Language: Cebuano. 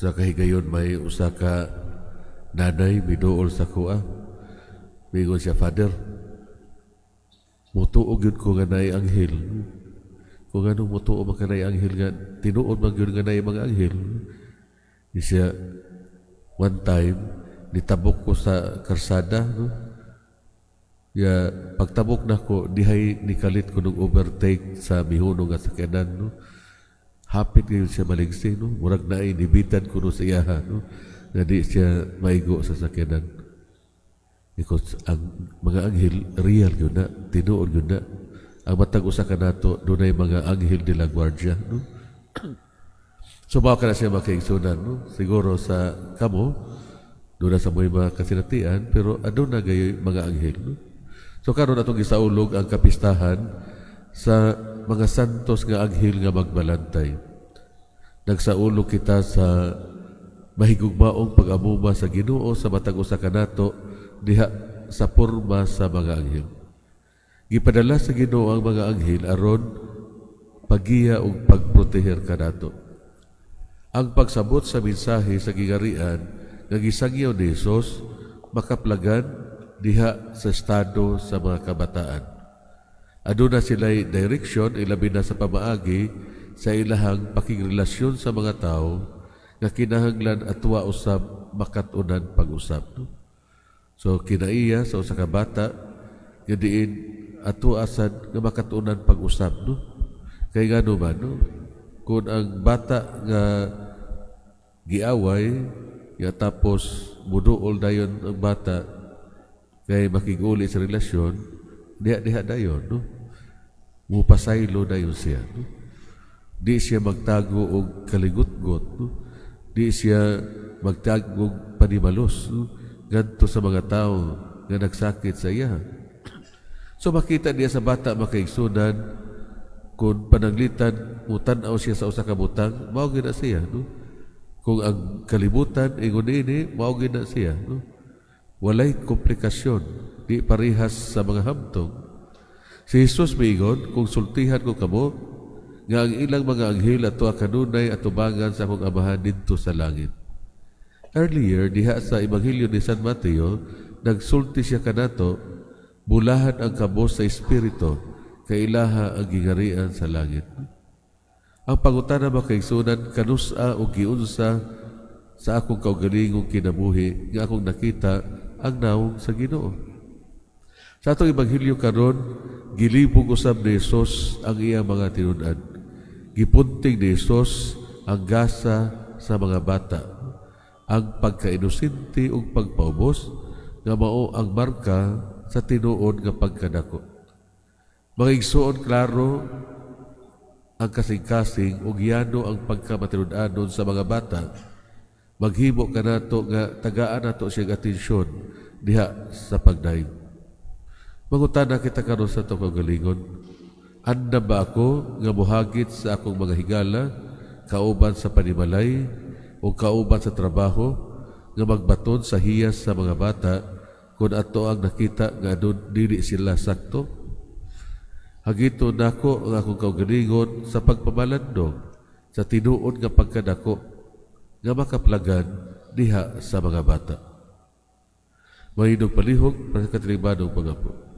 Sa kahigayon, may usa ka nanay miduol sa akoa. Miingon siya, "Father, mutuo gyud ko nga naay anghel." Kung anong mutuo man ka naay anghel, nga tinuod man gyud nga naay mga anghel? Di siya, "One time, nitabok ko sa karsada, no? Ya, pagtabok nako, dihay nikalit ko nung overtake sa mihunong nga sakyanan, no? Hapit gyud siya maligsi, no? Murag naay nibitan ko no sa iyaha, no? Nga di siya maigo sa sakyanan." Because ang mga anghel, real gyud na, tinuod gyud na. Ang matag usa kanato, dunay mga anghel de la guardia, no? So mao kana siya, mga kaigsunan, no? Siguro sa kamo, duna sa mo'y mga kasinatian, pero aduna gayoy mga anghel, no? So karon atong gisaulog ang kapistahan sa mga santos nga anghel nga magbalantay. Nagsaulog kita sa mahigugmaong pag-amuma sa Ginoo sa matag usa kanato diha sa porma sa mga anghel. Gipadala sa Ginoo ang mga anghel aron paggiya ug pagproteher kanato. Ang pagsabot sa mensahe sa giharian nga gisangyaw ni Jesus makaplagan diha sa estado sa mga kabataan. Aduna sila'y direction, ilabi na sa pamaagi sa ilahang pakigrelasyon sa mga tao nga kinahanglan atwa usab makat-unan pag-usab. No? So kinaiya sa usa ka bata nga diin ato asad nga makat-unan pag-usab, no? Kay ngano man, no? Kung ang bata nga giaway ya, tapos muduol dayon ang bata kay makiguli sa relasyon diha diha dayon, no? Mupasaylo dayon siya, no? Di siya magtago og kaligutgot, no? Di siya magtago og panimalos, no? Ngadto sa mga tao nga nagsakit sa iya. So makita niya sa bata, mga kaigsunan, kung pananglitan mutan-aw siya sa usa ka butang, mao gyud na siya, no? Kung ang kalibutan ingon ini, mao gyud na siya, no? Walay komplikasyon, di parihas sa mga hamtong. Si Jesus miingon, "Kung sultihan ko kamo, nga ang ilang mga anghel ato kanunay atubangan sa akong Amahan didto sa langit." Earlier, diha sa Ebanghelyo ni San Mateo, nagsulti siya kanato, "Bulahan ang kabos sa espiritu, kay ilaha ang giharian sa langit." Ang pangutana, mga kaigsunan, kanus-a o giunsa sa akong kaugalingong kinabuhi nga akong nakita ang nawong sa Ginoo? Sa atong ebanghelyo karon, gilibog usab ni Jesus ang iyang mga tinud-an. Gipunting ni Jesus ang gasa sa mga bata, ang pagkainosente ug pagpaubos nga mao ang marka sa tinuod nga pagkadako. Mga igsuon, klaro ang kasing-kasing ug yano ang pagkamatinud-anon sa mga bata. Maghimo kanato nga tagaan nato siyang atensyon diha sa pagdaig. Mangutana kita karon sa atong kaugalingon. Andam ba ako nga muhagit sa akong mga higala, kauban sa panimalay o kauban sa trabaho, nga magbaton sa hiyas sa mga bata kung ato ang nakita nga adun dili sila sakto? Hagito nako ang akong kaugalingon sa pagpamalandong sa tinuod nga pagkadako nga makaplagan diha sa mga bata? Mahindog palihog para sa katilingbanong pag-ampo.